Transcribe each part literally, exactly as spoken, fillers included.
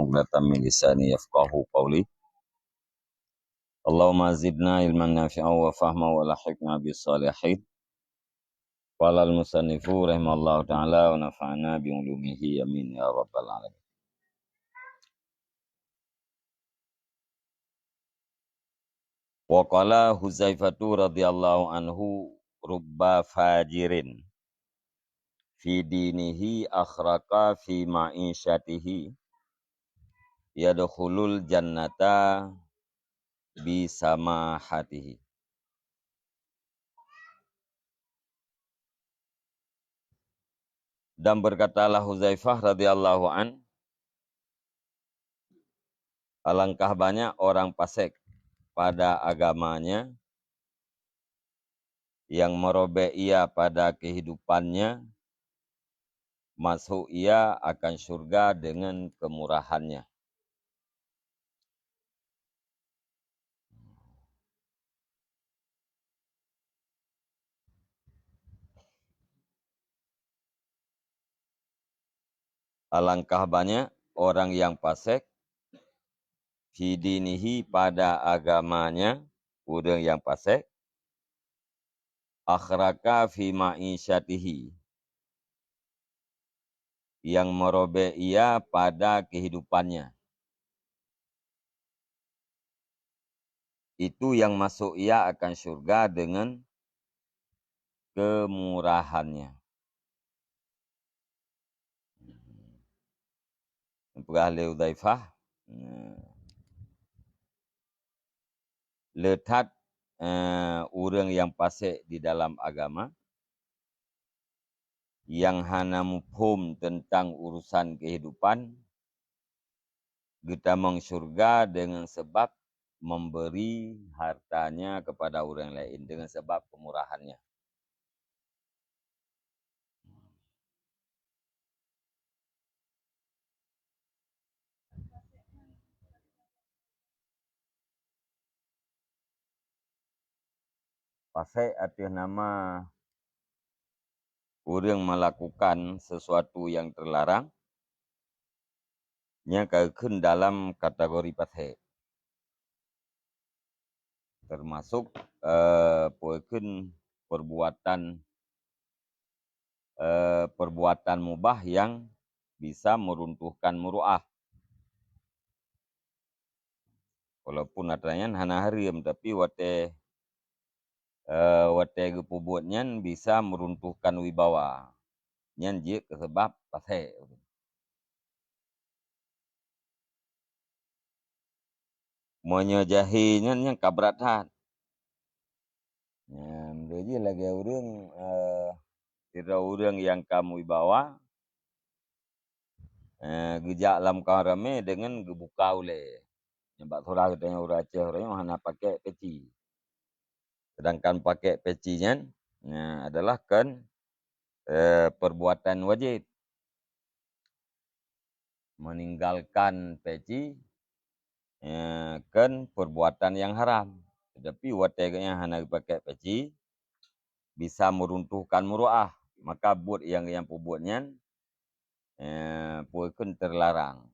عقدة من لساني يفقهوا قولي. اللهم زدنا علما نافعا وفهما وألحقنا بالصالحين. قال المصنف رحمه الله تعالى ونفعنا بعلومه آمين يا رب العالمين. Wa qala Huzaifatu radhiyallahu anhu, "Rubba fajirin fi dinihi akhraqa fi ma'isyatihi yadkhulul jannata bi samahatihi." Dan berkatalah Huzaifah radhiyallahu an, "Alangkah banyak orang fasik pada agamanya, yang merobek ia pada kehidupannya, masuk ia akan syurga dengan kemurahannya." Alangkah banyak orang yang fasik fi dinihi, pada agamanya, ureuëng nyang fasik, akhraqa fi ma'isyatihi, yang merobek ia pada kehidupannya. Itu yang masuk ia akan syurga dengan kemurahannya. Peugah lé Hudzaifah, le that, eh, ureuëng nyang fasik di dalam agama, nyang hana muphom teuntang urusan keuhidupan, geutamong syurga deungon sabab memberi hartanya kepada ureuëng laén, deungon sabab kemurahannya. Fasik ateueh nama ureuëng melakukan sesuatu nyang teularang, nyan ka geukheun dalam kategori fasik. Teumasok, eh, peue kheun perbuatan, eh, perbuatan mubah nyang bisa meruntuhkan muruah. Walaupun atra nyan hana hareuem, tapi watée, eh, watée geupeubuet nyan bisa meruntuhkan wibawa. Nyan jeuet keu sabab fasik. Meunyoe jahé nyan, nyan ka brat that. Nyan, beujih lagée ureuëng, eh, sidroe ureuëng nyang ka meuwibawa, eh, geujak lamkawan ramé deungon geubuka ulée. Nyan bak surah geutanyoe ureuëng Aceh, ureuëng nyoe hana pakai peci. Sedangkan pakai peci nyan, nyan adalah kon, eh, perbuatan wajib. Meninggalkan peci, eh, kon perbuatan nyang haram. Tetapi watée geuhnyan hana geupakai peci, bisa meruntuhkan muruah. Maka buet nyang, nyang peubuet nyan, eh, peue kheun teularang.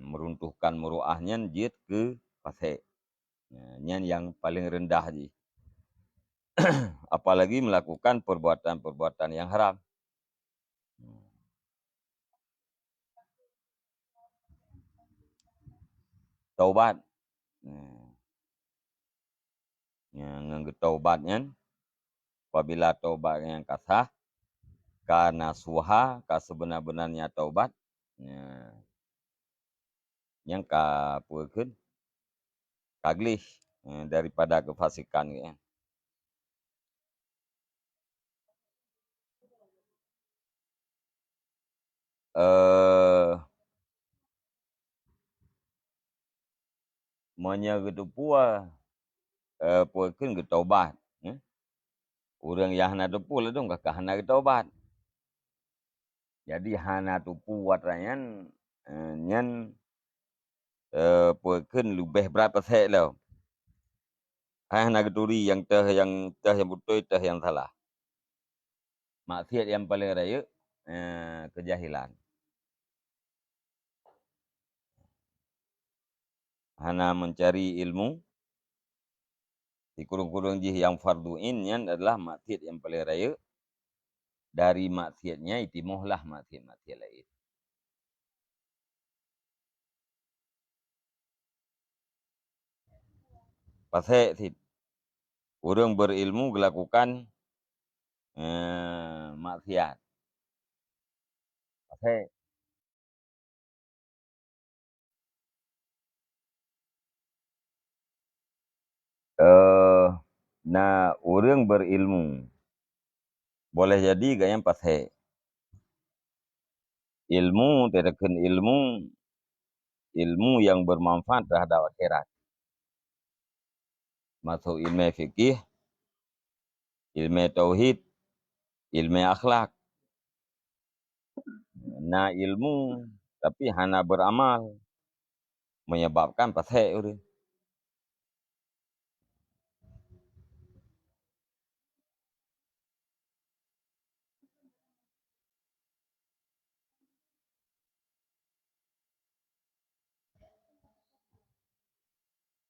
Meruntuhkan muruah nyan jeuet keu fasik. Nyan nyang paleng reundah jih. Apalagi melakukan perbuatan-perbuatan nyang haram. Taubat. Nyan, ngon geutaubat nyan, apabila taubat nyan ka sah, ka nasuha, ka sibeuna-beunanya taubat, nyan, nyan ka peue kheun, ka gleh, eh, daripada keufasikan geuh nyan. Eh, meunyoe geuteupeue, eh, peue kheun geutaubat, eh? Ureuëng nyang hana teupeue ladôm ka hana geutaubat. Jadi hana teupeue atra nyan, eh, nyan, eh, peue kheun leubeh brat fasik lom. Hai hana geuturi nyang teuh, nyang teuh nyang beutôi, teuh nyang salah. Maksiat nyang paleng rayeuk, eh, keujahilan. hana meucari ilmu, sikureueng-kureueng jih nyang fardhu ain nyan adalah maksiat nyang paleng rayeuk. Dari maksiat nyan itimohlah maksiat-maksiat laén. Pasék cit. Ureuëng beurilmu geulakukan, eh, maksiat. Pasék. Eh, na ureuëng beurilmu, boleh jadi gobnyan pasék. Ilmu, teurakheun ilmu, ilmu nyang beumanfaat teuhadap akhirat. Masôk ileumèe fikih, ileumèe tauhid, ileumèe akhlak. Na ilmu, tapi hana beuramal, menyebabkan pasék ureuëng.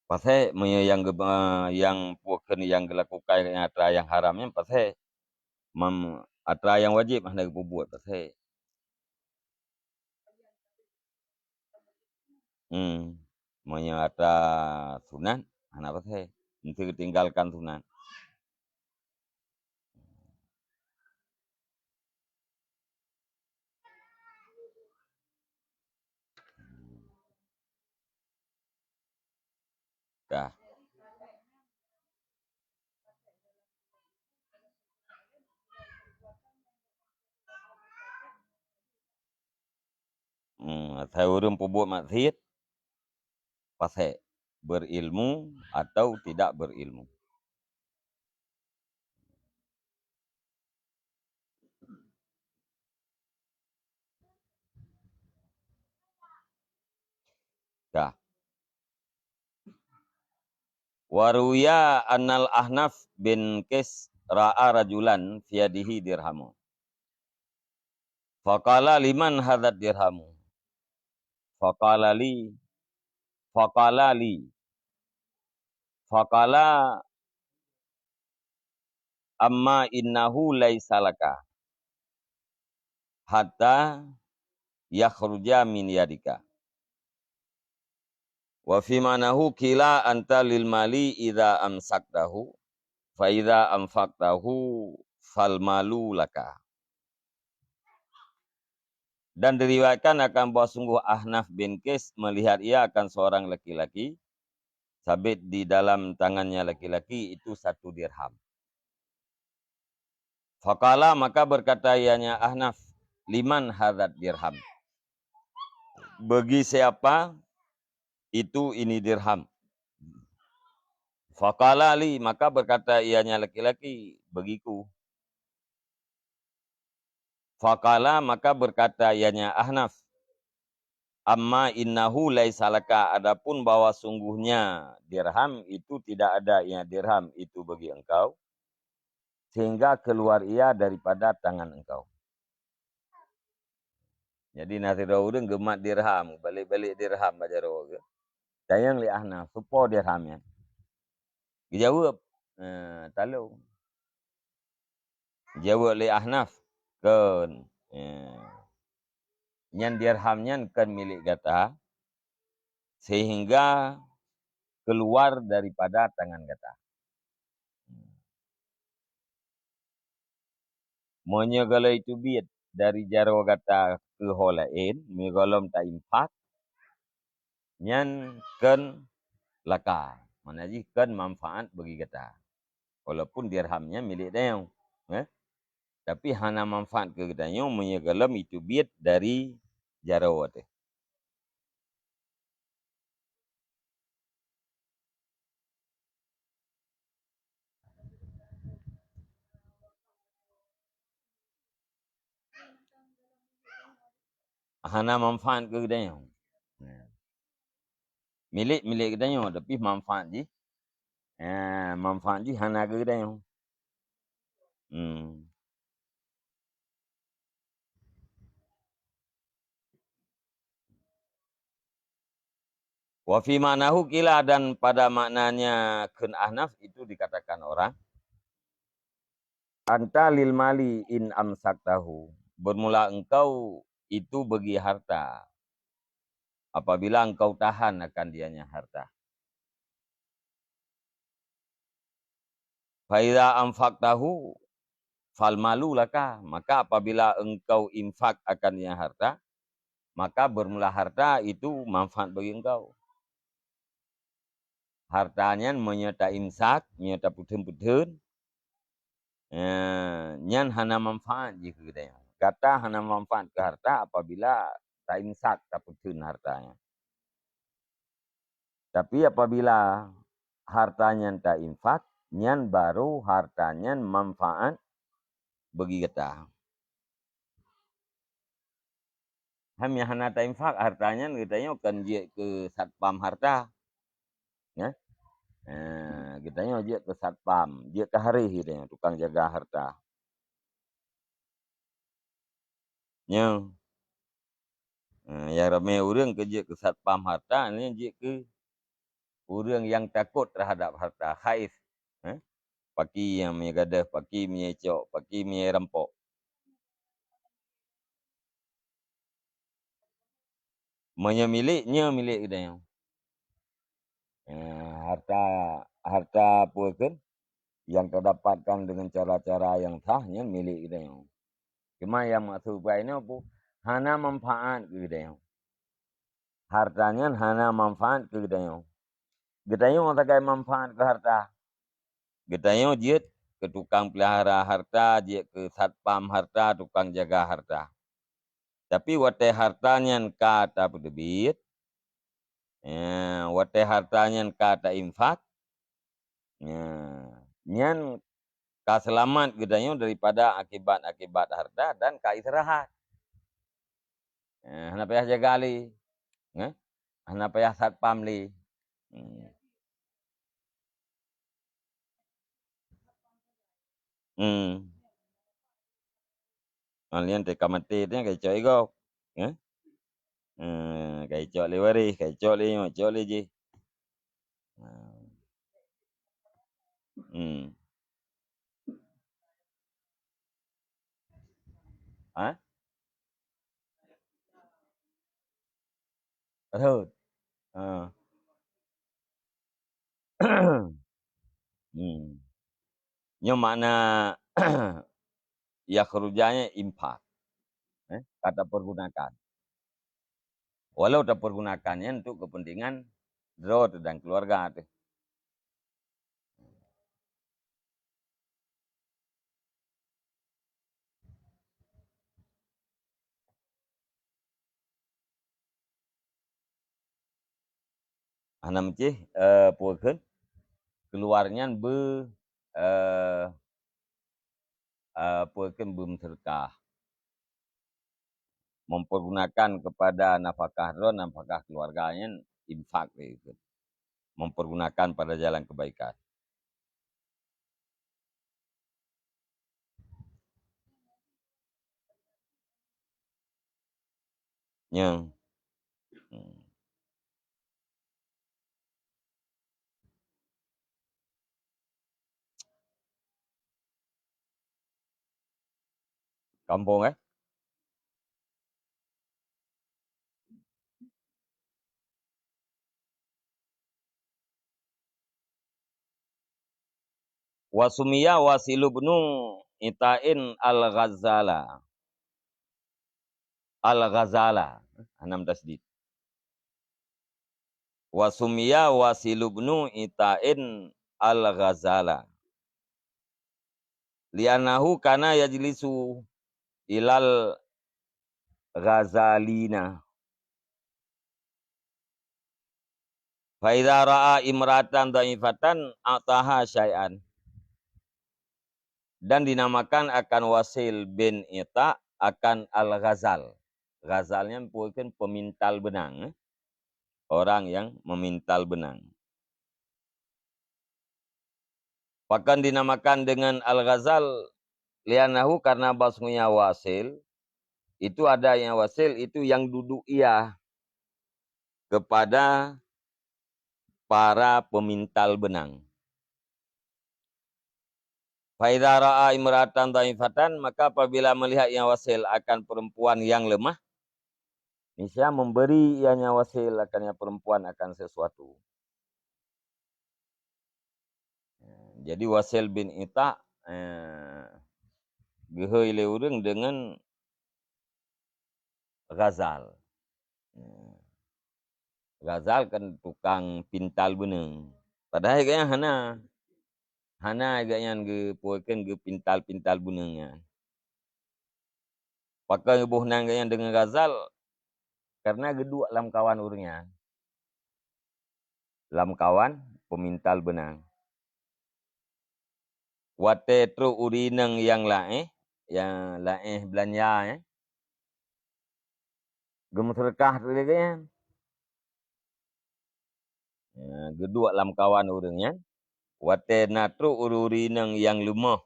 Pasék meunyoe nyang geu-, nyang peue kheun nyang geulakukan atra nyang haram nyan pasék. Mam-, atra nyang wajéb hana geupeubuet pasék. Hmm. Meunyoe atra sunat, hana pasék. Meunteue geutinggalkan sunat. Ka. Hmm, asai ureuëng peubuet maksiat, pasék, beurilmu atau tidak beurilmu. Ka. Wa ruwiya annal Ahnaf bin Qais ra'a rajulan fi yadihi dirhamun. Faqala, "Liman hadzad dirhamu?" Faqala li, faqala li, faqala, "Amma innahu laisa laka hatta yakhruja min yadika." Wa fi ma'nahu qila anta lil mali idza amsaktahu, fa idza anfaqtahu fal malu laka. Dan diriwayatkan akan bahwa sungguh Ahnaf bin Qais melihat ia akan seorang laki-laki, sabit di dalam tangannya laki-laki itu satu dirham. Faqala, maka berkata ianya Ahnaf, "Liman hadzad dirham?" Bagi siapa itu ini dirham? Faqala li, maka berkata ianya laki-laki, "Bagiku." Faqala, maka berkata ianya Ahnaf, "Amma innahu laisa laka, adapun bahwa sungguhnya dirham itu tidak ada, ianya dirham itu bagi engkau, sehingga keluar ia daripada tangan engkau." Jadi na sidroe ureuëng geumat dirham, balek-balek dirham bak jaroe geuh. Tanyong lé Ahnaf, "Soe po dirham nyan?" Geujaweueb, "Eh, talo." Jaweueb lé Ahnaf, "Kon, eh, nyan dirham nyan kon milék gata, sehingga keluar daripada tangan gata. Meunyoe gohlom teubiet dari jaroe gata keu ho laén, meunyoe gohlom ta-infak, nyan kon laka, makna jih kon manfaat bagi gata. Walaupun dirham nyan milék tanyoe, eh? Tapi hana manfaat keu geutanyoe meunyoe gohlom teubiet dari jaroe teuh." Hana manfaat keu geutanyoe. Milék, milék geutanyoe, tapi manfaat jih, eh, manfaat jih hana keu geutanyoe. Hmm. Wa fi ma'nahu qila, dan pada maknanya kheun Ahnaf itu dikatakan orang, "Anta lil mali in amsaktahu." Bermula engkau itu bagi harta apabila engkau tahan akan dianya harta. "Fa idza anfaqtahu fal malu laka." Maka apabila engkau infak akan dianya harta, maka bermula harta itu manfaat bagi engkau. Harta nyan meunyoe ta-imsak, meunyoe tapeutheun-peutheun, eh, nyan hana manfaat jih keu geutanyoe. Gata hana manfaat keu harta apabila ta-imsak, tapeutheun harta nyan. Tapi apabila harta nyan ta-infak, nyan baru harta nyan manfaat bagi gata. Hai nyang hana ta-infak, harta nyan geutanyoe kan jeuet keu satpam harta. Ya? Eh, geutanyoe jeuet keu satpam, jeuet keu hareh geutanyoe, tukang jaga harta. Nyoe. Eh, nyang ramé ureuëng keu jeuet keu satpam harta, nyan jeuet keu ureuëng nyang takot terhadap harta, khaif. Eh? Paki nyang meunyoe gadôh, paki meunyoe cok, paki meunyoe rampok. Meunyoe milék, nyoe milék geutanyoe. Eh, harta, harta peue kheun nyang tadapatkan deungon cara-cara nyang sah, nyan milék geutanyoe. Cuma nyang maksud bukai nyoe peue? Hana manfaat keu geutanyoe. Harta nyan hana manfaat keu geutanyoe. Geutanyoe sagai manfaat keu harta. Geutanyoe jeuet keu tukang peulihara harta, jeuet keu satpam harta, tukang jaga harta. Tapi watée harta nyan ka tapeuteubiet, ya, watée harta nyan ka ta-infak, ya, nyan ka seulamat geutanyoe daripada akibat-akibat harta dan ka istirahat. Ya, hana payah jaga lé, ya, hana payah satpam lé. Hmm. Hmm. Alien teuka maté tu ka icok igob. Eh? Eh, ka icok lé waréh, ka icok lé nyoe, icok lé jih. Hmm. Ha? Rhot. Ha. Hmm. Nyoe makna yakhruja nyan infak. Eh, ka tapeurgunakan. Walau tapeurgunakan nyan untuk kepentingan droe teuh dan keuluwarga teuh. Hana meucéh, eh, peue kheun, keuluar nyan beu, eh, eh, peue kheun, beumeuseudeukah. Mempergunakan kepada nafakah droe, nafakah keluarga nyan infak lé kheun. Mempergunakan pada jalan kebaikan. Nyoe. Hmm. Kampung, eh? Wa sumiya Wasil ibnu Ita'in Al-Ghazala. Al-Ghazala, hana meutasydid. Wa sumiya Wasil ibnu Ita'in Al-Ghazala. Li'annahu kana yajlisu ilal Ghazalina. Fa idza ra'a imra'atan dha'ifatan a'taha syai'an. Dan dinamakan akan Wasil bin Ita akan Al-Ghazal. Ghazal nyan peue kheun, pemintal benang, eh? Orang yang memintal benang. Pakon dinamakan dengan Al-Ghazal? Li'annahu, karena bahwasanya Wasil, itu ada yang Wasil itu yang duduk ia kepada para pemintal benang. Fa idza ra'a imra'atan dhaifatan, maka apabila melihat ia Wasil akan perempuan yang lemah, niscaya memberi ianya Wasil akan ia perempuan akan sesuatu. Jadi Wasil bin Ita, eh, geuhôi lé ureuëng deungon Ghazal. Ghazal kan tukang pintal beuneueng. Padahai gobnyan hana. Hana gobnyan geupeue kheun geupintal-pintal beuneueng nyan. Pakon geuboh nan gobnyan deungon Ghazal? Karena geuduek lamkawan ureuëng nyan. Lamkawan pemintal beunang. Watée trok ureuëng inong nyang laén, nyang laén beulanja, eh, geumeuseudeukah lé gobnyan. Ya, geuduek lamkawan ureuëng nyan. Watée na trok ureuëng inong nyang leumoh,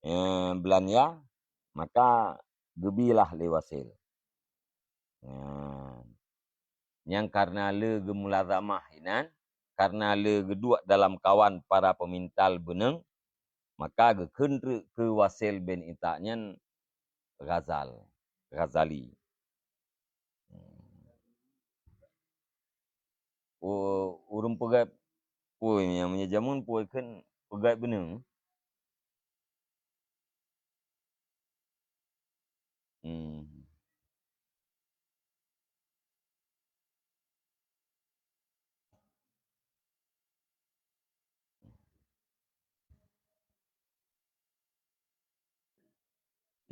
ya, beulanja, maka geubilah lé Wasil. Ya. Nyang karena le geumulazamah inan, karena le geuduek dalam kawan para pemintal beuneueng, maka geukheun treuk keu Wasil bin Ita nyan Ghazal, Ghazali. U-, ureuëng peugét peue nyang meunyoe jameun peue kheun peugét beuneueng. Hmm.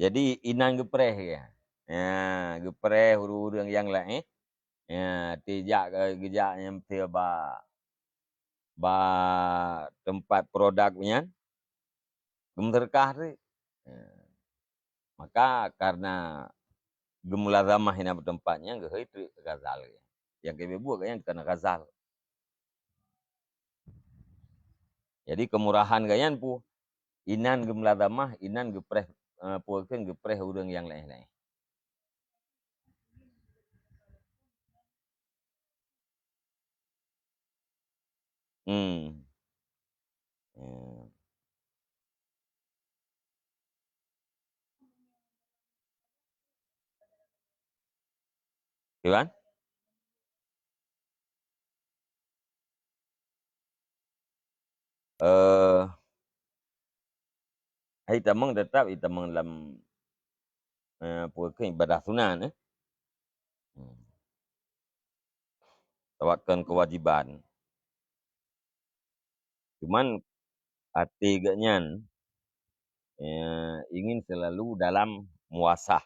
Jadi inan geupreh ya. Ya, geupreh ureuëng-ureuëng nyang laén. Ya, tijak ke geujak nyang ba ba teumpat produk nyan. Geumeuteurkah teuk. Ya. Maka karena geumulazamah inan bak teumpat nyan geuhôi treuk Ghazal. Nyang keubiet buet gobnyan keunan Ghazal. Jadi keumurahan gobnyan pu, inan geumulazamah, inan geupreh, eh, peue kheun geupreh ureuëng nyang laén-laén. Hmm. Ya. Iwan? Eh, hai tamong tetap hai tamong lam, eh, peue kheun ibadah sunat, eh. Hmm. Tawakkan kewajiban. Cuman até gobnyan, eh, ingin selalu dalam muasah,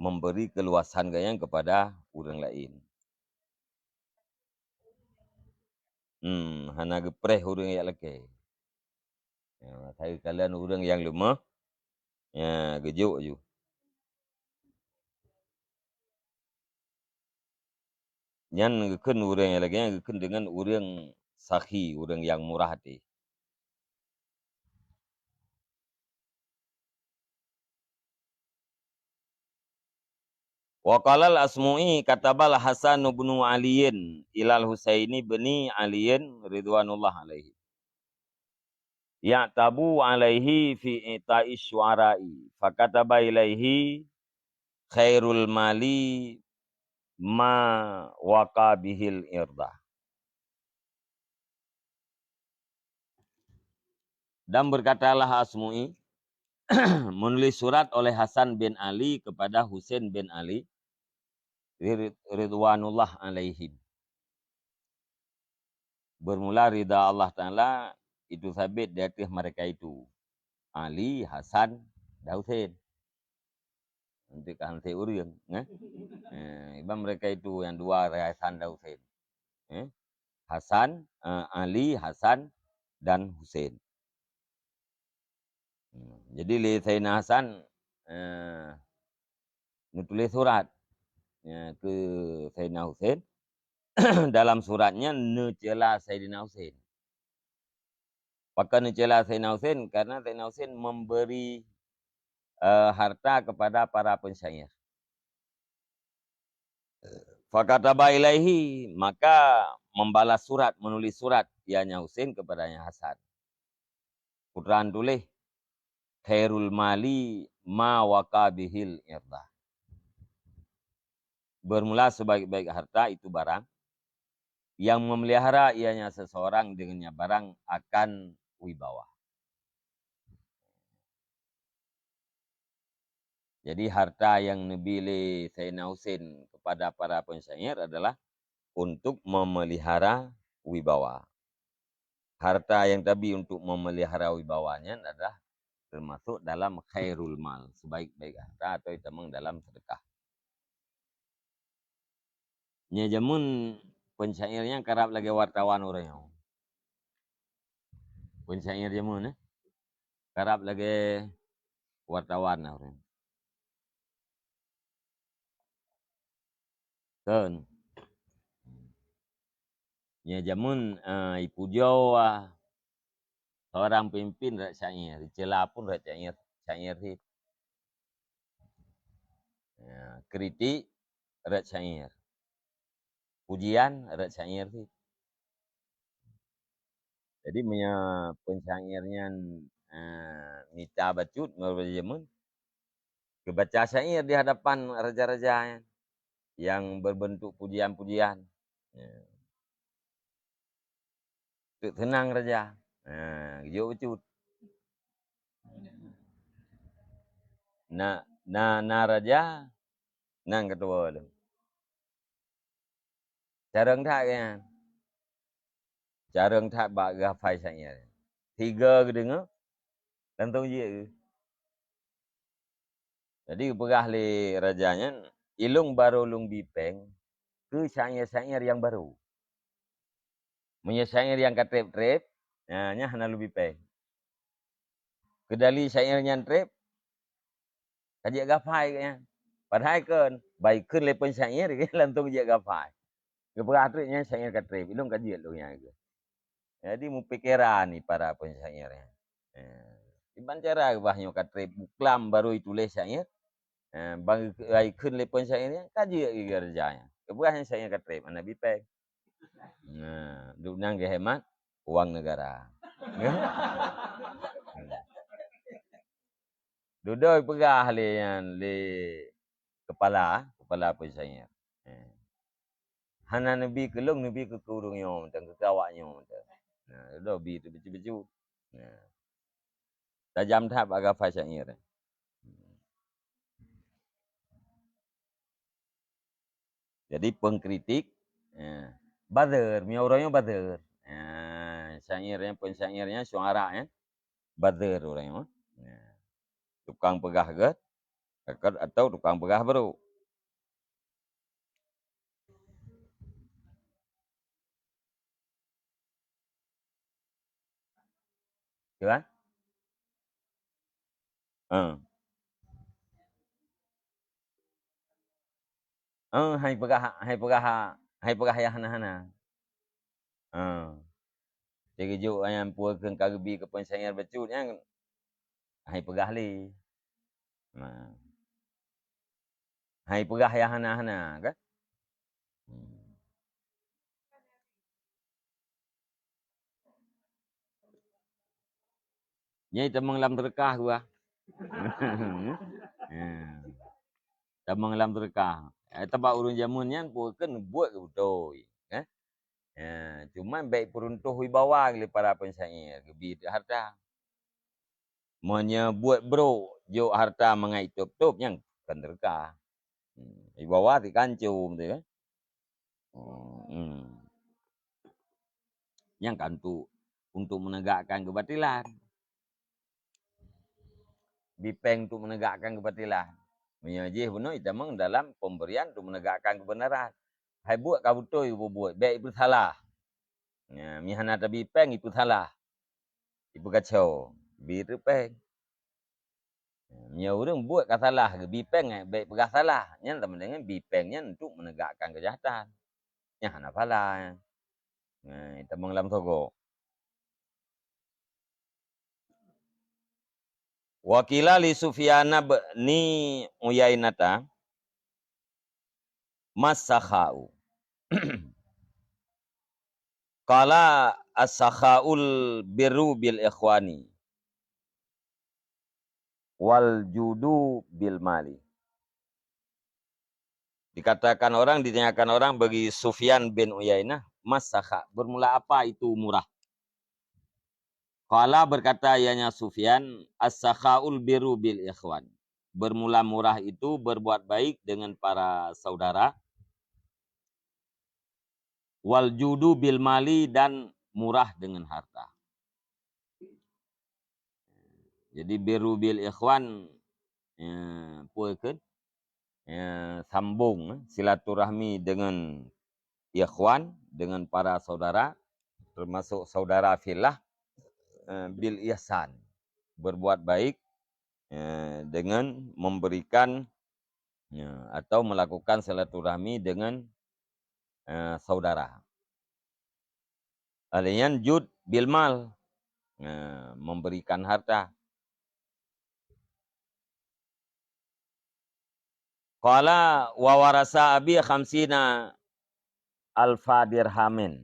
memberi keluasan gobnyan kepada ureuëng laén. Hmm, hana geupreh ureuëng nyang lakée. Ya, masa kalon ureuëng nyang leumoh, ya, geujok ju. Nyan geukheun ureuëng nyang lagée nyan geukheun deungon ureuëng sakhi, ureuëng nyang murah até. Wa qala al-Asmu'i, katabal Hasan ibnu Aliyin ilal Husaini bni Aliyin ridwanullah alaihi. Ya'tabu alaihi fi ita'i syu'ara'i, fakataba ilaihi khairul mali ma waqa bihil irda. Dan berkatalah Asmu'i, menulis surat oleh Hasan bin Ali kepada Husain bin Ali, rid-, ridwanullah alaihim. Bermula ridha Allah Ta'ala itu sabit di ateueh mereka itu, Ali, Hasan, dan Husain. Untuk kan ureuëng, eh? Eh, iban mereka itu yang dua, Hasan dan Husain. Eh? Hasan, eh, Ali, Hasan, dan Husain. Hmm, jadi lé Saidina Hasan, eh, neutuléh surat, eh, keu Saidina Husain. Dalam surat nyan neucela Saidina Husain. Pakon neucela Saidina Husain? Karena Saidina Husain memberi, eh, harta kepada para pensyair. Fakataba ilaihi, maka membalas surat, menulis surat, ianya Husain kepadanya Hasan. Putra tuléh, "Khairul mali ma waqa bihil irda." Bermula sebaik-baik harta itu barang yang memelihara ianya seseorang dengannya barang akan wibawa. Jadi harta yang neubi lé Saidina Husain kepada para pensyair adalah untuk memelihara wibawa. Harta yang tabi untuk memelihara wibawa nyan adalah termasuk dalam khairul mal, sebaik-baik harta atau itamong dalam sedekah. Nyoe jameun pensyair nyan karab lagée wartawan uroe nyoe. Pensyair jameun, eh, karab lagée wartawan uroe nyoe. Kon. Nyoe jameun, eh, ipujoe seorang pemimpin rot syair, icela pun rot syair, syair cit. Ya, kritik rot syair. Pujian rot syair cit. Jadi meunyoe pensyair nyan, eh, mita bacut meureuja jameun, geubaca syair di hadapan raja-raja nyan yang berbentuk pujian-pujian. Ya. Teuk seunang raja. Ha, geujok bacut. Na, na, na raja, nan ketua lom. Carông that geuh nyan. Carông that bak geuhafai syair. Tiga geudeungoe, langsông jeuet geuh. Jadi geupeugah lé raja nyan, "Ilông barô lôn bi péng keu syair-syair nyang barô. Meunyoe syair nyang ka treb-treb, nyan hana lôn bi péng. Keudali syair nyang treb, ka jeuet geuhafai geuh nyan." Padahai kon, bah ikheun lé pensyair, langsông jeuet geuhafai. Geupeugah treuk nyan syair ka treb, ilông ka jeuet lôn nyan keuh. Jadi mupikeran ni para pensyair nyan. Eh, iban cara geupeugah nyoe ka treb, buklam barô ituléh syair. Eh, bang ai kheun lé pensyair nyan, ka jeuet geuh raja nyan. Geupeugah nyan syair ka treb, hana bi péng. Nah, duek nyan geuhemat wang negara. Dudoe peugah lé nyan, lé kepala, kepala pensyair. Eh. Hana neubi keu lôn, neubi keu, keu ureuëng nyoe mantong, keu awak nyoe mantong. Nah, dudoe bi teuh bacut-bacut. Nah. Tajam that bak geuhafai syair. Jadi pengkritik, ya. Buzzer, meunyoe uroe nyoe buzzer. Ya, syair nyan, pensyair nyan, syuara nyan, buzzer uroe nyoe. Ya. Tukang peugah gét, atau tukang peugah brôk. Kiban? Hah. Hah, hai peugah, hai peugah, hai peugah nyang hana-hana. Hah. Teukeujok nyang peue kheun ka geubi keu pensyair bacut nyan, hai peugah lé. Nah. Hai peugah nyang hana-hana, kan? Hmm. Nyan tamong lam teureukah geuh. Ya. Tamong lam teureukah. Eh, teuma ureuëng jameun nyan peue kheun buet keu beutôi, eh? Ya, cuma bék peuruntoh wibawa lé para pensyair, geubi harta. Meunyoe buet brôk, jok harta mangat itôb-tôb, nyan kon teureukah. Hmm, wibawa sikancô, beutôi kan? Hmm, hmm. Nyan kan untuk, untuk menegakkan keubatilan. Bi péng untuk menegakkan keubatilan. Meunyoe jih bunoe itamong dalam pemberian untuk menegakkan kebenaran. Hai buet ka beutôi peubuet, bék ipeusalah. Nyan, meuhana tabi péng ipeusalah. Ipeukaco, bi treuk péng. Meunyoe ureuëng buet ka salah, geubi péng, bék peugah salah. Nyan sama dengan bi péng nyan untuk menegakkan keujahatan. Nyan hana pahala nyan. Nah, itamong lam sogok. Wa qila li Sufyana bni Uyainata, "Mas sakha'u?" Qala as-sakhaul birru bil ikhwani wal judu bil mali. Dikatakan orang, ditanyakan orang bagi Sufyan bin Uyainah, "Mas sakha, bermula apa itu murah?" Qala, berkata ianya Sufyan, "As-sakhaul birru bil ikhwan." Bermula murah itu berbuat baik dengan para saudara. "Wal judu bil mali," dan murah dengan harta. Jadi birru bil ikhwan, eh, peue kheun? Eh, sambung, eh, silaturahmi dengan ikhwan, dengan para saudara, termasuk saudara fillah, eh, bil ihsan, berbuat baik, eh, dengan memberikan, ya, atau melakukan silaturahmi dengan, eh, saudara. Laén nyan jud bil mal, eh, memberikan harta. Qala wa warasa abi khamsina alfa dirhamin.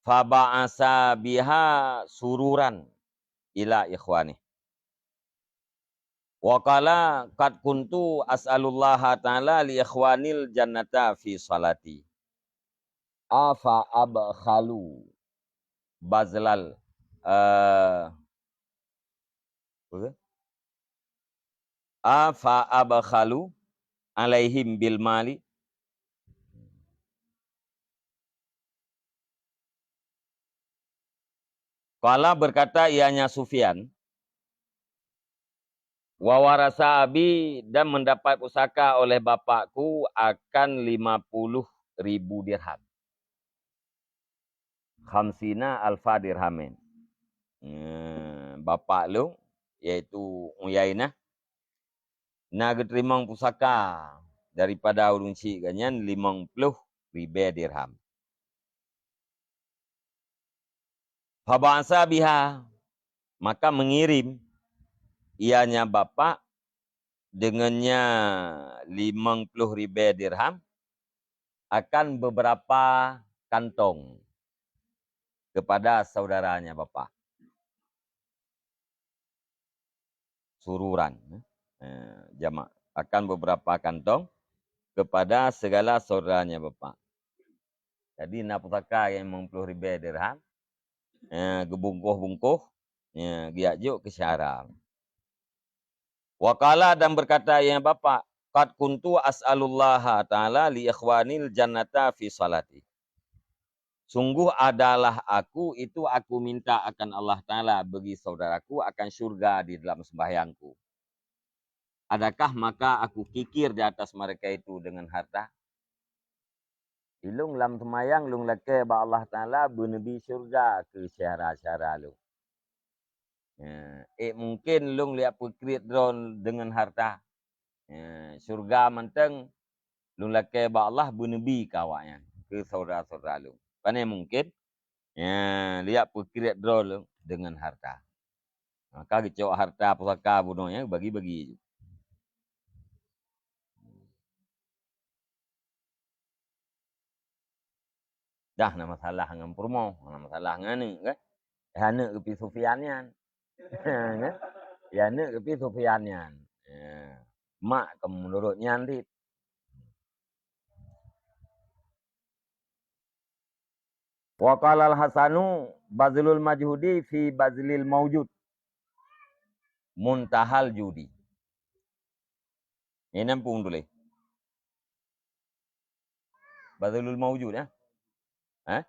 Faba'asa biha sururan ila ikhwani. Wa qala, "Qad kuntu as'alullaha ta'ala li ikhwanil jannata fi salati. Afa abkhalu bazlal," eh, apa? "Afa abkhalu alaihim bil mali." Qala, berkata ianya Sufyan, "Wa warasa abi, dan mendapat pusaka oleh bapakku akan lima puluh ribu dirham." Khamsina alfa dirhamin. Eh, bapak lôn, yaitu Uyainah, na geuteurimong pusaka daripada ureuëng chik geuh nyan limong ploh ribée dirham. Faba'asa biha, maka mengirim ianya bapak dengannya limong ploh ribée dirham akan beberapa kantong kepada saudaranya bapak. Sururan, eh, jamak, akan beberapa kantong kepada segala saudaranya bapak. Jadi, na pusaka nyang limong ploh ribée dirham, eh, geubungkoh-bungkoh, eh, geujak jok keu syedara. Wa qala, dan berkata ianya bapak, "Qad kuntu as'alullaha ta'ala li ikhwanil jannata fi salati." Sungguh adalah aku itu, aku minta akan Allah Ta'ala bagi saudaraku akan syurga di dalam sembahyangku. Adakah maka aku kikir di atas mereka itu dengan harta? Ilôn lam seumayang lôn lakée bak Allah Ta'ala beuneubi syurga keu syedara-syedara lôn. Ya, ék mungken lôn liak peukriet droe deungon harta. Ya, syurga mantong lôn lakée bak Allah beuneubi keu awaknyan, keu syedara-syedara lôn. Pane mungken, ya, liak peukriet droe lôn deungon harta. Maka geucok harta pusaka bunoe nyan bagi-bagi ju. Dah na masalah ngon peurumoh, na masalah ngon aneuk, kan? Eh, aneuk geupi Sufyan nyan. Kan? Ya, aneuk geupi Sufyan nyan. Ya. Mak keu meunurot nyan dit. Wa qala al-Hasanu, "Bazlul majhudi fi bazlil maujud muntahal judi." Ini nampung tuléh. Bazlul maujud, ya? Eh?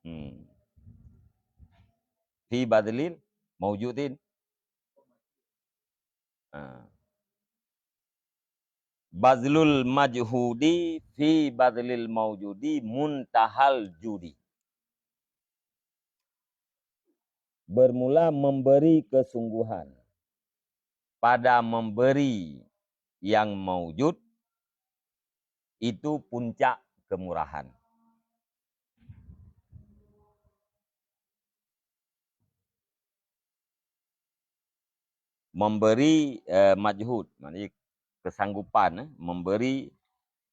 Hmm. Fi bazlil maujudin. Ah. Bazlul majhudi fi bazlil maujudi muntahal judi. Bermula memberi kesungguhan pada memberi yang maujud, itu puncak kemurahan. Memberi, eh, majhud, maknanya kesanggupan, eh, memberi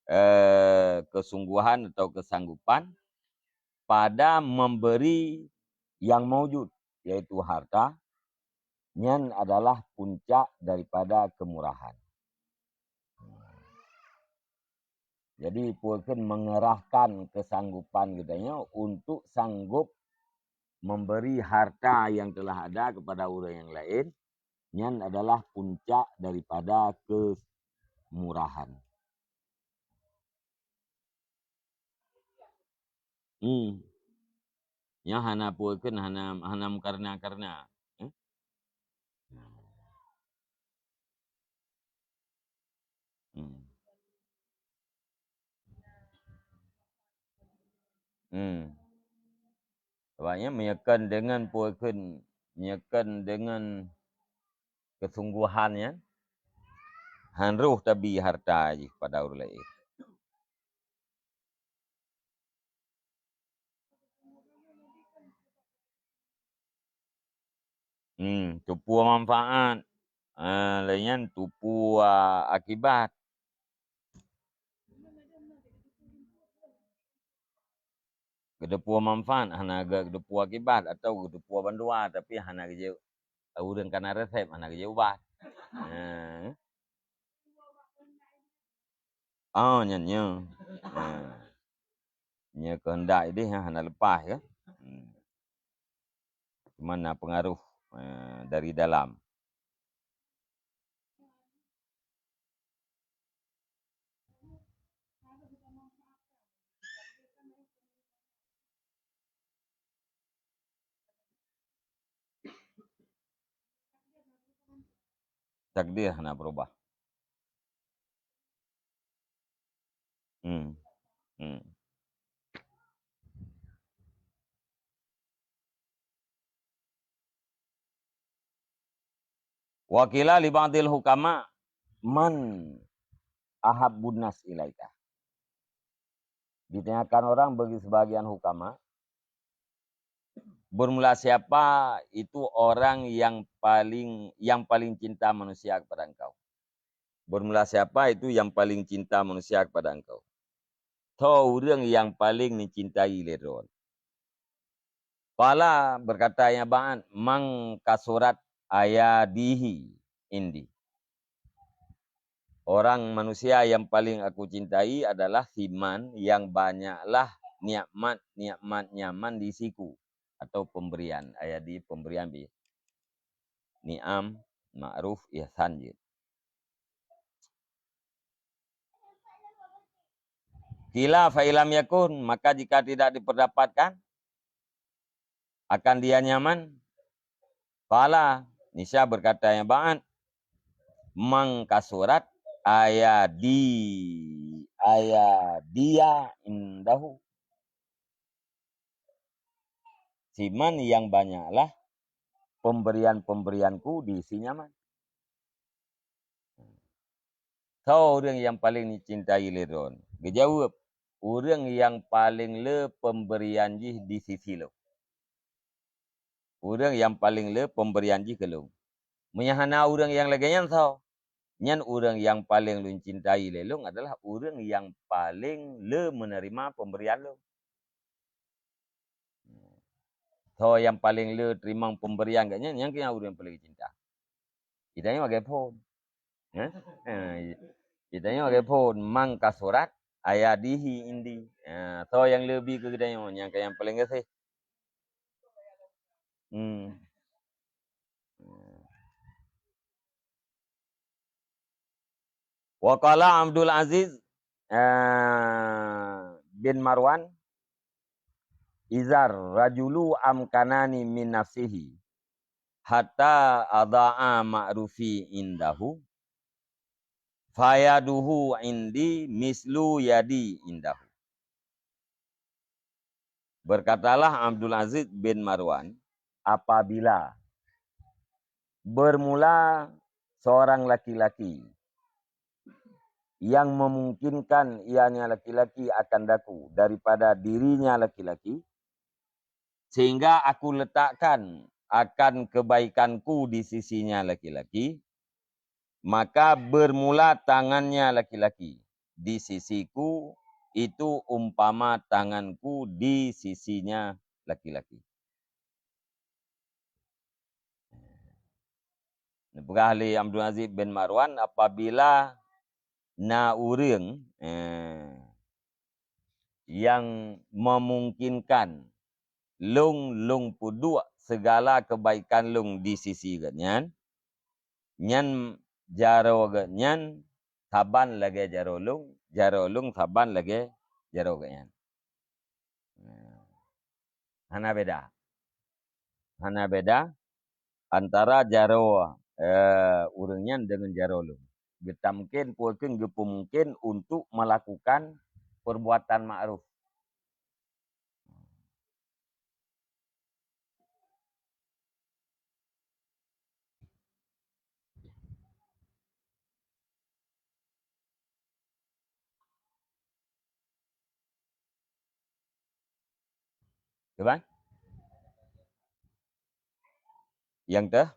eh, kesungguhan atau kesanggupan pada memberi yang maujud, yaitu harta, nyan adalah puncak daripada kemurahan. Jadi, peue kheun mengerahkan kesanggupan geutanyoe untuk sanggup memberi harta yang telah ada kepada ureuëng nyang laén, nyan adalah puncak daripada kemurahan. Hmm. Nyan hana peue kheun, hana, hana meukareuna-kareuna. Eh? Hmm. Hmm. Sebab nyan meunyoe kon deungon peue kheun, meunyoe kon deungon kesungguhan nyan, han roh tabi harta jih pada ureuëng laén. Hmm, teupeue manfaat. Ah, lheueh nyan teupeue akibat. Geuteupeue manfaat, hana geuteupeue akibat, atau geuteupeue bandua, tapi hana geujeuet, ureuëng kana resep, hana geujeuet ubat. Ha. Oh, nyan nyoe. Ha. Nyoe keuheundak ideh, ha, hana leupah, ya. Hmm. Cuma na peungaruh, eh, dari dalam. Takdir hana berubah. Hmm. Hmm. Wa qila li ba'dil hukama, "Man ahabbun nas ilaika?" Ditanyakan orang bagi sebagian hukama, "Bermula siapa itu orang yang paling, yang paling cinta manusia kepada engkau?" Bermula siapa itu yang paling cinta manusia kepada engkau? Soe ureuëng nyang paleng neucintai lé droen? Qala, berkata nyang ba'an, "Man kasurat ayadihi indi." Orang manusia yang paling aku cintai adalah siman yang banyaklah nikmat-nikmat nyaman di siku, atau pemberian. Ayadi pemberian bi ni'am, ma'ruf, ihsan jeuet. Qila fa illam yakun, maka jika tidak diperdapatkan akan dia nyaman, qala, niscaya berkata nyang ba'an, "Man kasurat ayadi, ayadiya indahu." Siman yang banyaklah pemberian-pemberianku di si nyaman. Soe ureuëng nyang paleng neucintai lé droen? Geujaweueb, ureuëng nyang paleng le pemberian jih di sisi lôn. Ureuëng nyang paleng le pemberian jih keu lôn. Meunyo hana ureuëng nyang lagée nyan soe? Nyan ureuëng nyang paleng lôn cintai lé lôn adalah ureuëng nyang paleng le meuneurima pemberian lôn. Soe nyang paleng le teurimong pemberian geuh nyan, nyan keuh nyang ureuëng paleng cinta. Geutanyoe lagée phon. Eh? Eh, geutanyoe lagée phon, "Man kasurat ayadihi indi." Eh, soe nyang le bi keu geutanyoe, nyan keuh nyang paleng gaséh. Hmm. Wa qala Abdul Aziz, eh, bin Marwan, "Izar rajulu amkanani min nafsihi hatta ada'a ma'rufi indahu, fayaduhu indi mislu yadi indahu." Berkatalah Abdul Aziz bin Marwan, "Apabila bermula seorang laki-laki yang memungkinkan ianya laki-laki akan daku daripada dirinya laki-laki, sehingga aku letakkan akan kebaikanku di sisinya laki-laki, maka bermula tangannya laki-laki, di sisiku itu umpama tanganku di sisinya laki-laki. Neupeugah lé Abdul Aziz bin Marwan, apabila na ureuëng, eh, nyang memungkinkan lôn, lôn peuduek segala kebaikan lôn di sisi geuhnyan, nyan jaroe geuhnyan saban lagée jaroe lôn, jaroe lôn saban lagée jaroe geuhnyan. Nah, hana beda. Hana beda antara jaroe, eh, ureuëng nyan deungon jaroe lôn. Geutamkin, peue keuh geupeumungken untuk melakukan perbuatan ma'ruf. Kiban? Nyang teuh?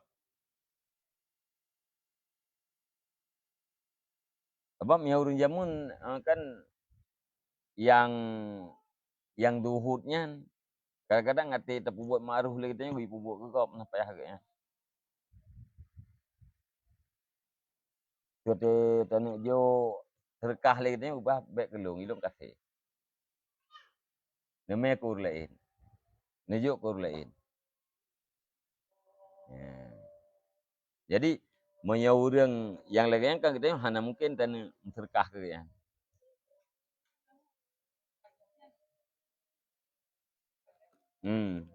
Sabab meunyoe ureuëng jameun, eh, kan nyang, nyang duhut nyan, kadang-kadang até tapeubuet ma'ruf lé geutanyoe, geupeubuet keu gob, nah payah geuh nyan. Teuntée taneuk jok seudeukah lé geutanyoe, bah bék keu lôn, ilôn kasé. Neumé keu ureuëng laén. Neujok keu ureuëng laén. Ya. Jadi, meunyoe ureuëng nyang lagée nyan kan geutanyoe hana mungken taneuk meuseudeukah keu gobnyan. Hmm.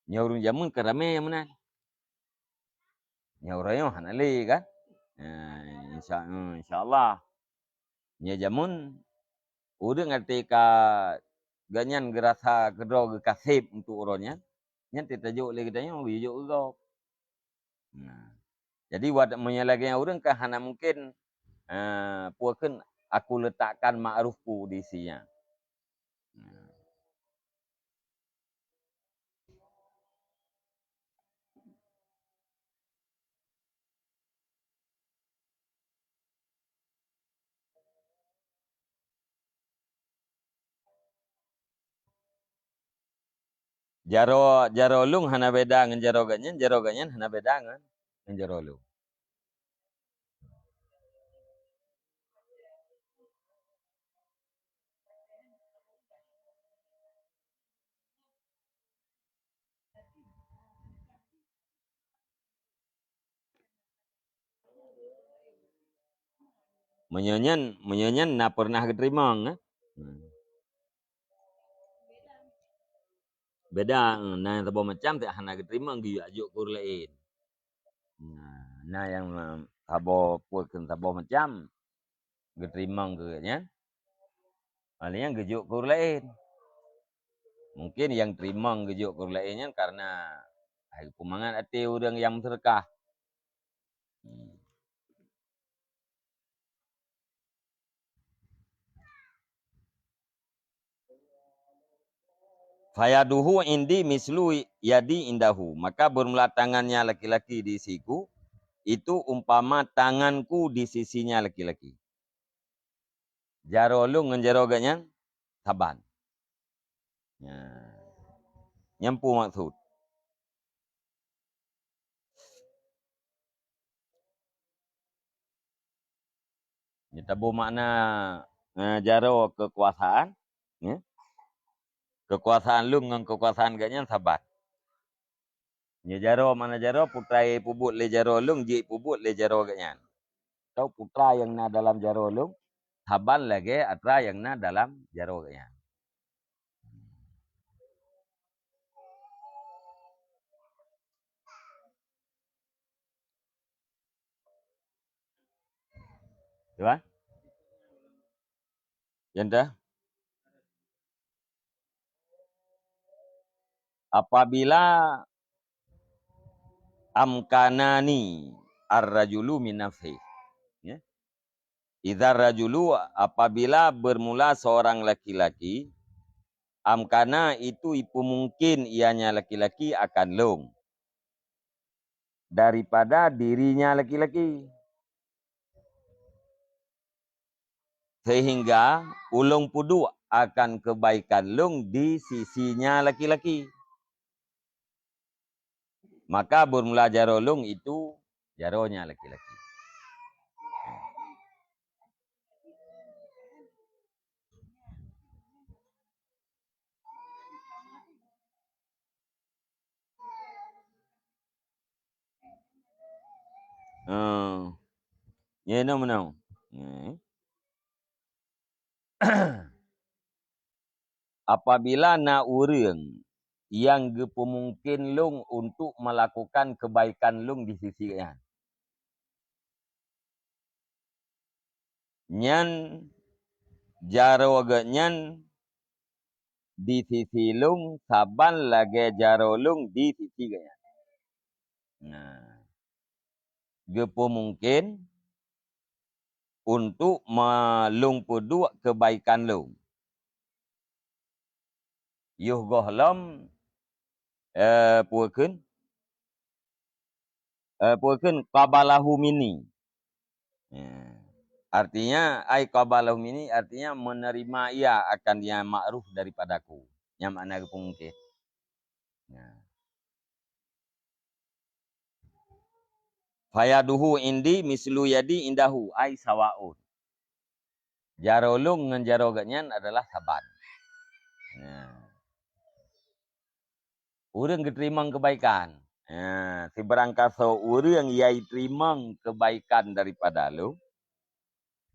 Nyoe ureuëng jameun ka ramé nyang meunan. Nyoe uroe nyoe hana lé kan? Nah, insya, hmm, insya Allah. Nyoe jameun, ureuëng até ka gobnyan geurasa keudroe geukaseb untuk uroe nyan, nyan teutajok lé geutanyoe geujok keu gob. Nah, jadi wat meunyoe lagée nyan ureuëng kan hana mungken, eh, peue kheun aku letakkan ma'rufku di si nyan. Nah. Jaroe, jaroe lôn hana beda ngon jaroe gobnyan, jaroe gobnyan hana beda ngon, ngon jaroe lôn. Meunyoe nyan, meunyoe nyan na peureunah geuteurimong, eh? Hmm. Beda, eh, na saboh macam, hana geuteurimong geujok keu ureuëng laén. Nah, na nyang, eh, saboh, peue kheun saboh macam geuteurimong keu gobnyan. Hal nyan geujok keu ureuëng laén. Mungken nyang teurimong geujok keu ureuëng laén nyan kareuna hai peumangat até ureuëng nyang meuseudeukah. Hmm. Fayaduhu indi mislu yadi indahu. Maka bermula tangannya laki-laki di siku, itu umpama tanganku di sisinya laki-laki. Jaroe lôn ngon jaroe gobnyan saban. Nya. Nyan peue maksud? Nyan taboh makna, eh, jaroe keukuasaan, ya. Keukuasaan lôn ngon keukuasaan gobnyan saban. Nyoe jaroe, makna jaroe, putra nyang peubuet lé jaroe lôn, jeuet peubuet lé jaroe gobnyan. Atau putra nyang na dalam jaroe lôn, saban lagée atra nyang na dalam jaroe gobnyan. Tuan? Nyang dah? Apabila amkanani ar-rajulu min nafsi. Ya. Idza rajulu, apabila bermula seorang laki-laki, amkana itu ipumungkin ianya laki-laki akan lôn daripada dirinya laki-laki. sehingga ulôn peuduek akan keubaikan lôn di sisi nya laki-laki. Maka beurmula jaroe lôn itu jaroe nya laki-laki. Oh. Nyoe meunoe. Hmm. Apabila na ureuëng nyang geupeumungken lôn untuk meulakukan keubaikan lôn di sisi nyan, nyan jaroe geuh nyan di sisi lôn saban lagée jaroe lôn di sisi geuh nyan. Nah, geupeumungken untuk ma-, lôn peuduek keubaikan lôn. Yoh gohlom, eh, peue kheun? Eh, peue kheun qabalahu minni. Ya. Artinya, ai qabalahu minni, artinya menerima ia akan yang ma'ruf daripadaku. Nyang makna geupeumungken. Ya. Fayaduhu indi mislu yadi indahu, ai sawaun. Jaroe lôn ngon jaroe geuh nyan adalah saban. Nah. Ureuëng geuteurimong keubaikan. Nah, sibarang kasoe ureuëng nyang teurimong keubaikan daripada lôn,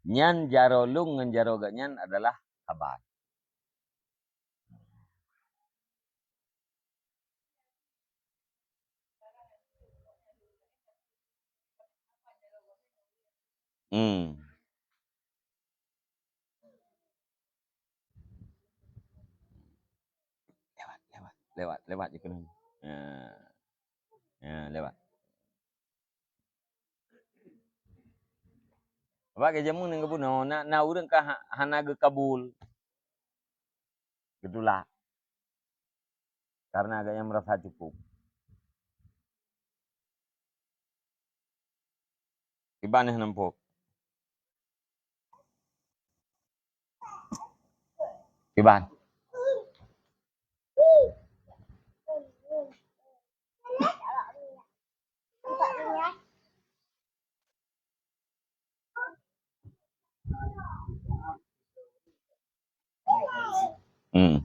nyan jaroe lôn ngon jaroe geuh nyan adalah saban. Hmm. Lewat, lewat, lewat, lewat je keunoe. Ha. Ha, lewat. Bak ke jameun nyang geubunoe, na, na ureuëng ka ha-, hana geukabul. Geutulak. Karena agaknya merasa cukup. Kiban nyoe nampak. Kiban. Hmm.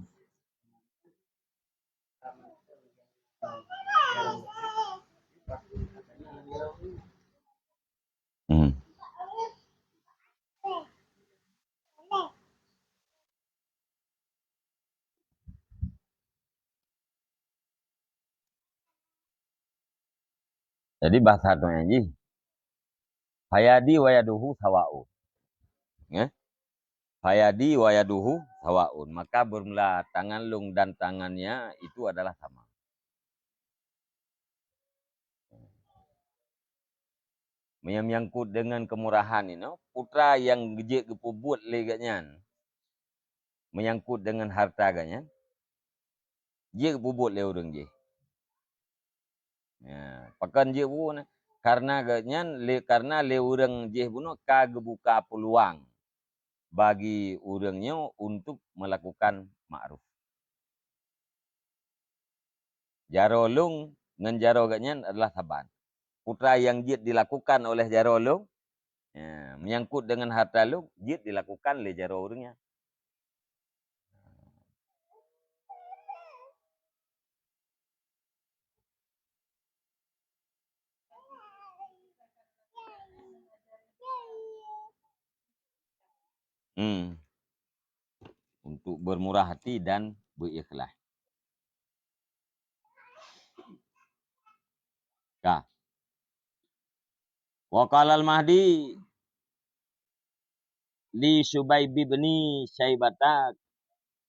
Hmm. Jadi bahasa tu nyan jih. Fayadi wa yaduhu sawaun. Ya? Fayadi wa yaduhu sawaun. Maka bermula tangan lôn dan tangannya itu adalah sama. Meunyoe menyangkut dengan kemurahan inoe, putra nyang jeuet geupeubuet lé geuh nyan, menyangkut dengan harta geuh nyan, jeuet geupeubuet lé ureuëng jih. Ya, pakon jeuet peubuet? Karena geuh nyan lé, karena lé ureuëng jih bunoe ka geubuka peuluang bagi ureuëng nyoe untuk melakukan ma'ruf. Jaroe lôn ngon jaroe geuh nyan adalah saban. Putra nyang jeuet dilakukan oleh jaroe lôn, ya, menyangkut dengan harta lôn, jeuet dilakukan lé jaroe ureuëng nyan. Hmm. Untuk bermurah hati dan berikhlas. Ka. Wa qala al-Mahdi li Syubaib bin Syaibata,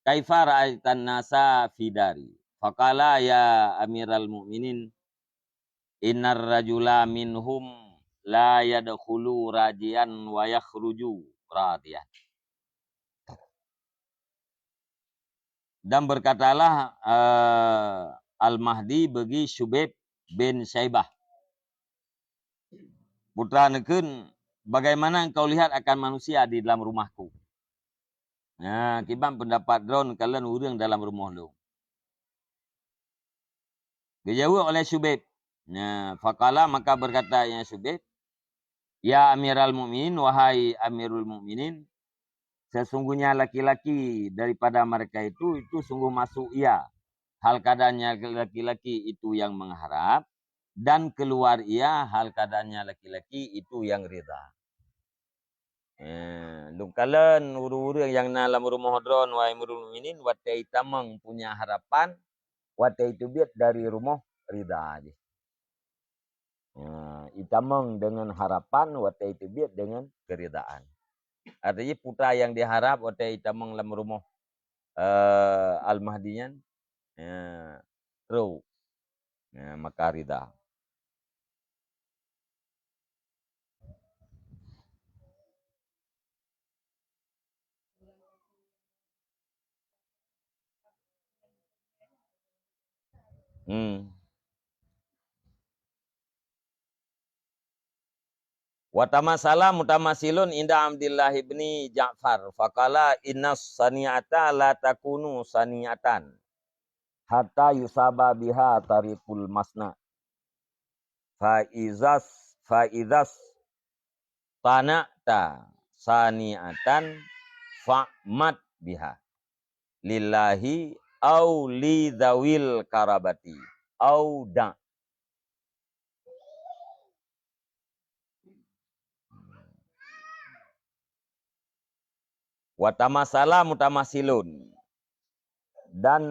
"Kaifa ra'aitan nasa fi dari?" Faqala, "Ya Amiral Mukminin, innar rajula minhum la yadkhulu rajian wa yakhruju radian." Dan berkatalah, eh, Al-Mahdi bagi Syubaib bin Syaibah, "Putra neukheun, bagaimana engkau lihat akan manusia di dalam rumahku?" Nah, kiban peundapat droe neukalon ureuëng dalam rumoh lôn. Geujaweueb oleh Syubaib. Nah, faqala, maka berkata ia Syubaib, "Ya Amiral Mukminin, wahai Amirul Mukminin, sesungguhnya laki-laki daripada mereka itu, itu sungguh masuk ia. Hal keadaannya laki-laki itu yang mengharap, dan keluar ia hal keadaannya laki-laki itu yang rida." Eh, lôn kalon ureuëng-ureuëng nyang na lam rumoh droe, wahai Amirul Mukminin, watée itamong punya harapan, watée iteubiet dari rumoh rida jih. Eh, itamong dengan harapan, watée iteubiet dengan keridaan. Artinya putra yang diharap watée itamong lam rumoh, eh, Al-Mahdi nyan, eh, trok. Eh, maka rida. Hmm. Wa tamasala mutamasilun inda Abdillah ibni Ja'far, faqala, "Innas sani'ata la takunu sani'atan hatta yusaba biha tariful masna. Fa izas, fa izas tana'ta sani'atan fa'mat biha lillahi au li dzawil karabati au da." Wa tamasala mutamasilun, dan,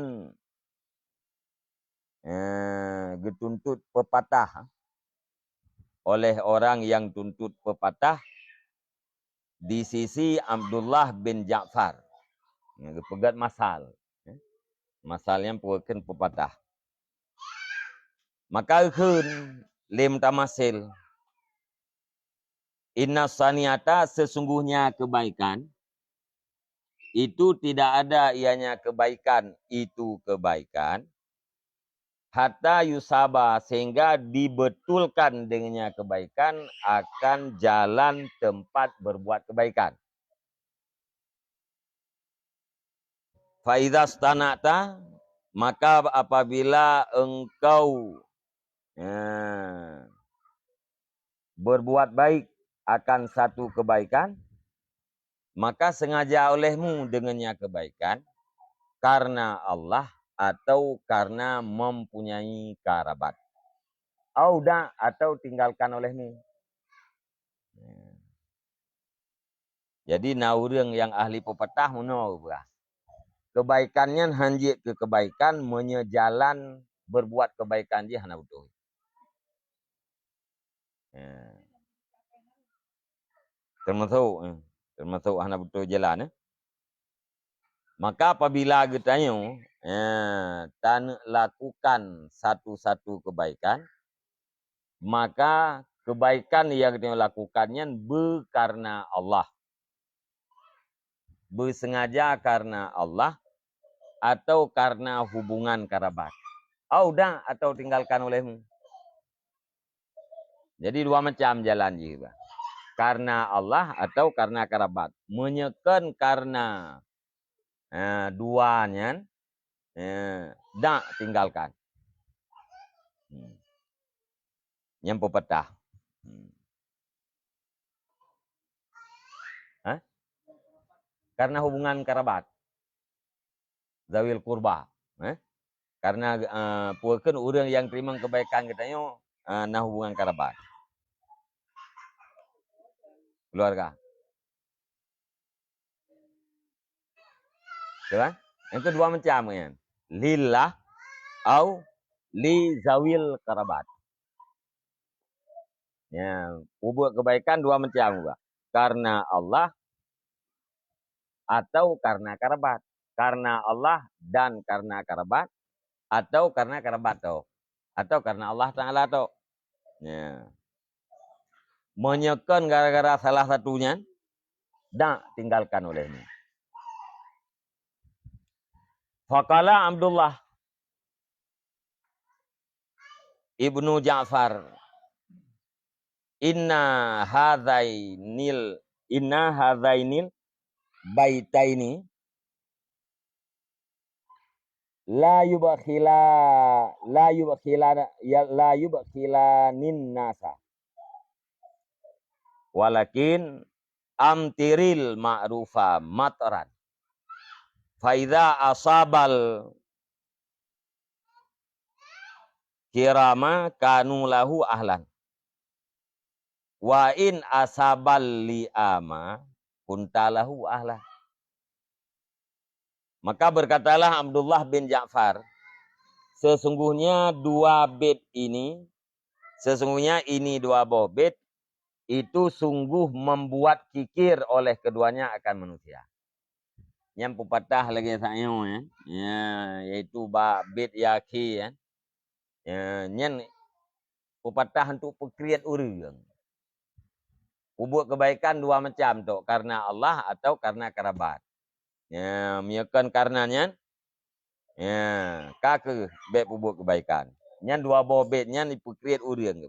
eh, geutuntut peupatah oleh orang yang tuntut peupatah di sisi Abdullah bin Ja'far. Nyang geupeugét masal. Masal nyang peue kheun peupatah. Maka kheun lé mutamasil, "Inna sani'ata, sesungguhnya kebaikan, itu tidak ada ianya kebaikan, itu kebaikan, hatta yusaba, sehingga dibetulkan dengannya kebaikan akan jalan tempat berbuat kebaikan." Fa idza stana'ta, maka apabila engkau, eh, berbuat baik akan satu kebaikan, maka sengaja olehmu dengannya kebaikan karena Allah atau karena mempunyai karabat. Au da, atau tinggalkan olehmu. Jadi, na ureuëng nyang ahli peupatah meunoe geupeugah, kebaikan nyan hán jeuet keu kebaikan meunyoe jalan berbuat kebaikan jih hana beutôi. Ya. Teumasok, eh, teumasok hana beutôi jalan, eh. Maka apabila geutanyoe, eh, taneuk lakukan satu-satu kebaikan, maka kebaikan nyang geutanyoe lakukan nyan beukareuna Allah. Beusengaja kareuna Allah atau kareuna hubungan karabat. Au da, atau tinggalkan olehmu. Jadi dua macam jalan jih, bah. Kareuna Allah atau kareuna karabat. Meunyoe kon kareuna, eh, dua nyan, eh, da, tinggalkan. Hmm. Nyang peupatah. Hmm. Hah? Karena hubungan karabat. Zawil kurba. Eh? Karena, eh, peue kheun ureuëng nyang teurimong kebaikan geutanyoe, eh, na hubungan karabat. Keluarga. Betul kan? Yang kedua macam kan? Lillah au li zawil karabat. Ya, peubuet kebaikan dua macam juga. Karena Allah atau karena karabat. Karena Allah dan karena karabat, atau karena karabat tu. Atau karena Allah Taala tu. Ya. Meunyoe kon gara-gara salah satu nyan, da, tinggalkan olehmu. Faqala Abdullah ibnu Ja'far, "Inna hadzainil, inna hadzainil baitaini La yubkhila, la yubkhila, ya, la yubkhilanin nasa. Walakin amtiril ma'rufa matran. Fa idza asabal kirama kanu lahu ahlan. Wa in asabal li'ama kunta lahu ahlan. Maka berkatalah Abdullah bin Ja'far, "Sesungguhnya dua bait ini, sesungguhnya ini dua boh bait, itu sungguh membuat kikir oleh keduanya akan manusia." Nyan peupatah lagée sak nyoe, ya. Ya, yaitu bak bait ya akhé, ya. Ya, nyan peupatah untuk peukriet ureuëng. Peubuet keubaikan dua macam tu, karena Allah atau karena kerabat. Ya, meunyoe kon karena nyan, ya, ka kheueh bék peubuet keubaikan. Nyan dua boh bait nyan jipeukriet ureuëng.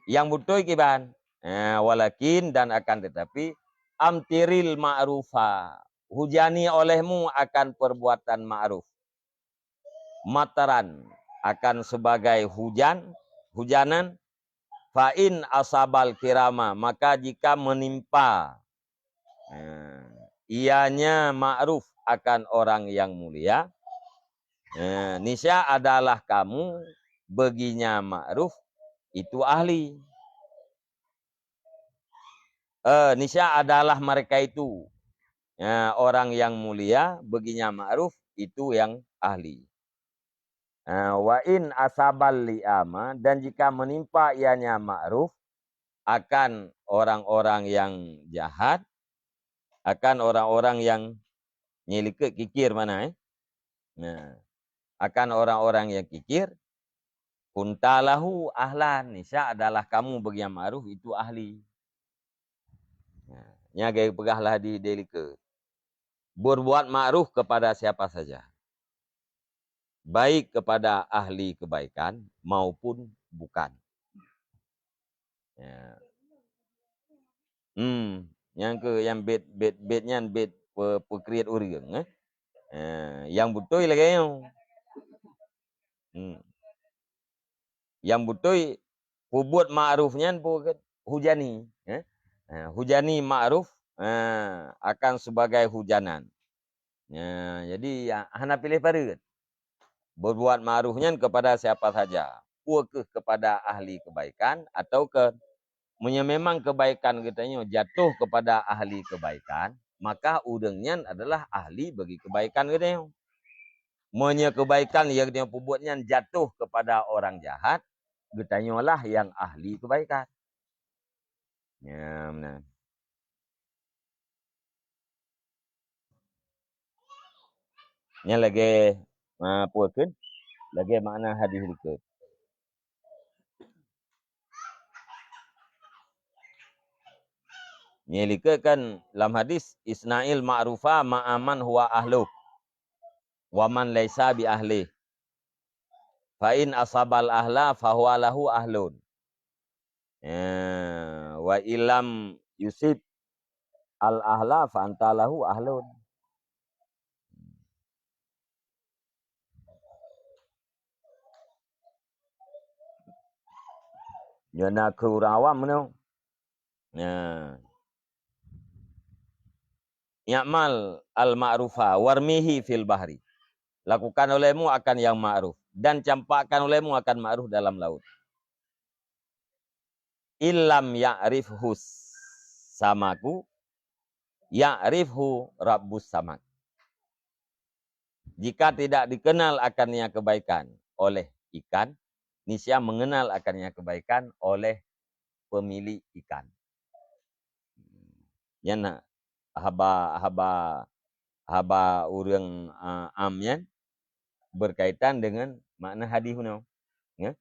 Nyang beutôi kiban, ya, walakin dan akan tetapi, amtiril ma'rufa, hujani olehmu akan perbuatan ma'ruf. Mataran, akan sebagai hujan, hujanan, fa in asabal kirama, maka jika menimpa, eh, ianya ma'ruf akan orang yang mulia, eh, niscaya adalah kamu baginya ma'ruf itu ahli. Eh, niscaya adalah mereka itu, ya, orang yang mulia, baginya ma'ruf, itu yang ahli. Eh, wa in asabal li'ama, dan jika menimpa ianya ma'ruf akan orang-orang yang jahat, akan orang-orang yang nyelikot kikir mana, eh? Nah, akan orang-orang yang kikir, kunta lahu ahlan, niscaya adalah kamu baginya ma'ruf itu ahli. Nah, nyan gaya peugah lah di, di likot. Berbuat ma'ruf kepada siapa saja, baik kepada ahli kebaikan maupun bukan. Ya. Hmm, nyang keu nyang bet, bet, bet nyan bet pe-, peukriet ureuëng, eh. Eh, nyang beutôi lagée nyoe. Hmm. Nyang beutôi peubuet ma'ruf nyan pu-, hujani, eh. Eh, hujani ma'ruf, eh, akan sebagai hujanan. Ya, jadi, ya, hana piléh pareut. Berbuat ma'ruf nyan kepada siapa saja. Peu kheueh kepada ahli kebaikan atau ke, meunyoe memang kebaikan geutanyoe jatuh kepada ahli kebaikan, maka ureuëng nyan adalah ahli bagi kebaikan geutanyoe. Meunyoe kebaikan nyang geutanyoe peubuet nyan jatuh kepada orang jahat, geutanyoe lah nyang ahli kebaikan. Ya, meunan. Nyan lagée, ah, peue kheun? Lagée makna hadis likot. Nyan likot kan lam hadis, "Isna'il ma'rufa ma'a man huwa ahluh, wa man laisa bi ahlih. Fa in asabal ahla, fa huwa lahu ahlun." Eh, wa illam yusib al ahla fa anta lahu ahlun. Nyoe na keu ureuëng awam meunoe. Nah. I'mal al ma'rufa warmihi fil bahri. Lakukan olehmu akan yang ma'ruf dan campakkan olehmu akan ma'ruf dalam laut. Illam ya'rifhu samaku, ya'rifhu rabbus samak. Jika tidak dikenal akannya kebaikan oleh ikan, niscaya mengenal akannya kebaikan oleh pemilik ikan. Nyan na haba, haba, haba ureuëng, a, am nyan berkaitan dengan makna hadis nyoe. Ya.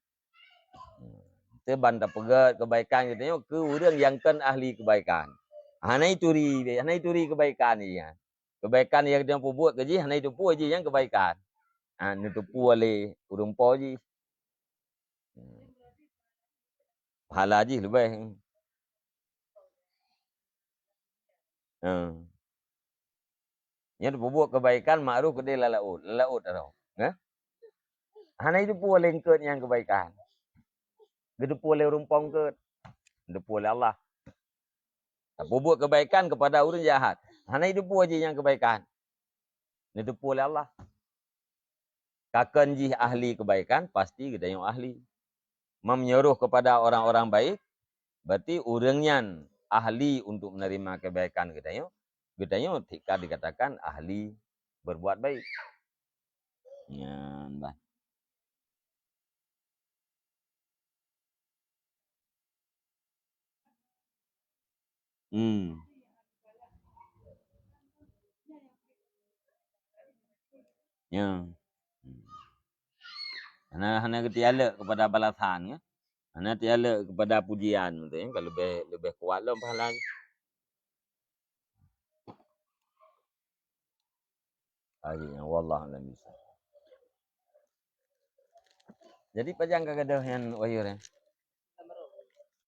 Teuban tapeugét kebaikan geutanyoe keu ureuëng nyang kon ahli kebaikan. Hana ituri, hana ituri kebaikan jih nyan. Kebaikan nyang geutanyoe peubuet keu jih hana iteupeue jih nyan kebaikan. Ha, neuteupeue lé ureuëng po jih. Pahala jih leubeh. Ha. Nyan peubuet kebaikan, makruf keudeh lam laôt, lam laôt aro. Nah? Hana jiteupeue lé eungkôt nyang kebaikan. Geuteupeue lé ureuëng po eungkôt. Geuteupeue lé Allah. Peubuet kebaikan kepada ureuëng jahat. Hana jiteupeue jih nyang kebaikan. Neuteupeue lé Allah. Kakon jih ahli kebaikan, pasti geutanyoe ahli. Menyuruh kepada orang-orang baik, berarti ureuëng nyan ahli untuk menerima kebaikan geutanyoe. Geutanyoe tika dikatakan ahli berbuat baik. Nyan bah. Hmm. Ya. Hmm. Hana, hana geutialek kepada balasan, ya. Hana tialek kepada pujian, betul, ya. Kalau lebih, lebih kuat lom pahala. Akhirnya, wallahu a'lam bishawab. Jadi pajan ka gadoh nyan wayuh, eh?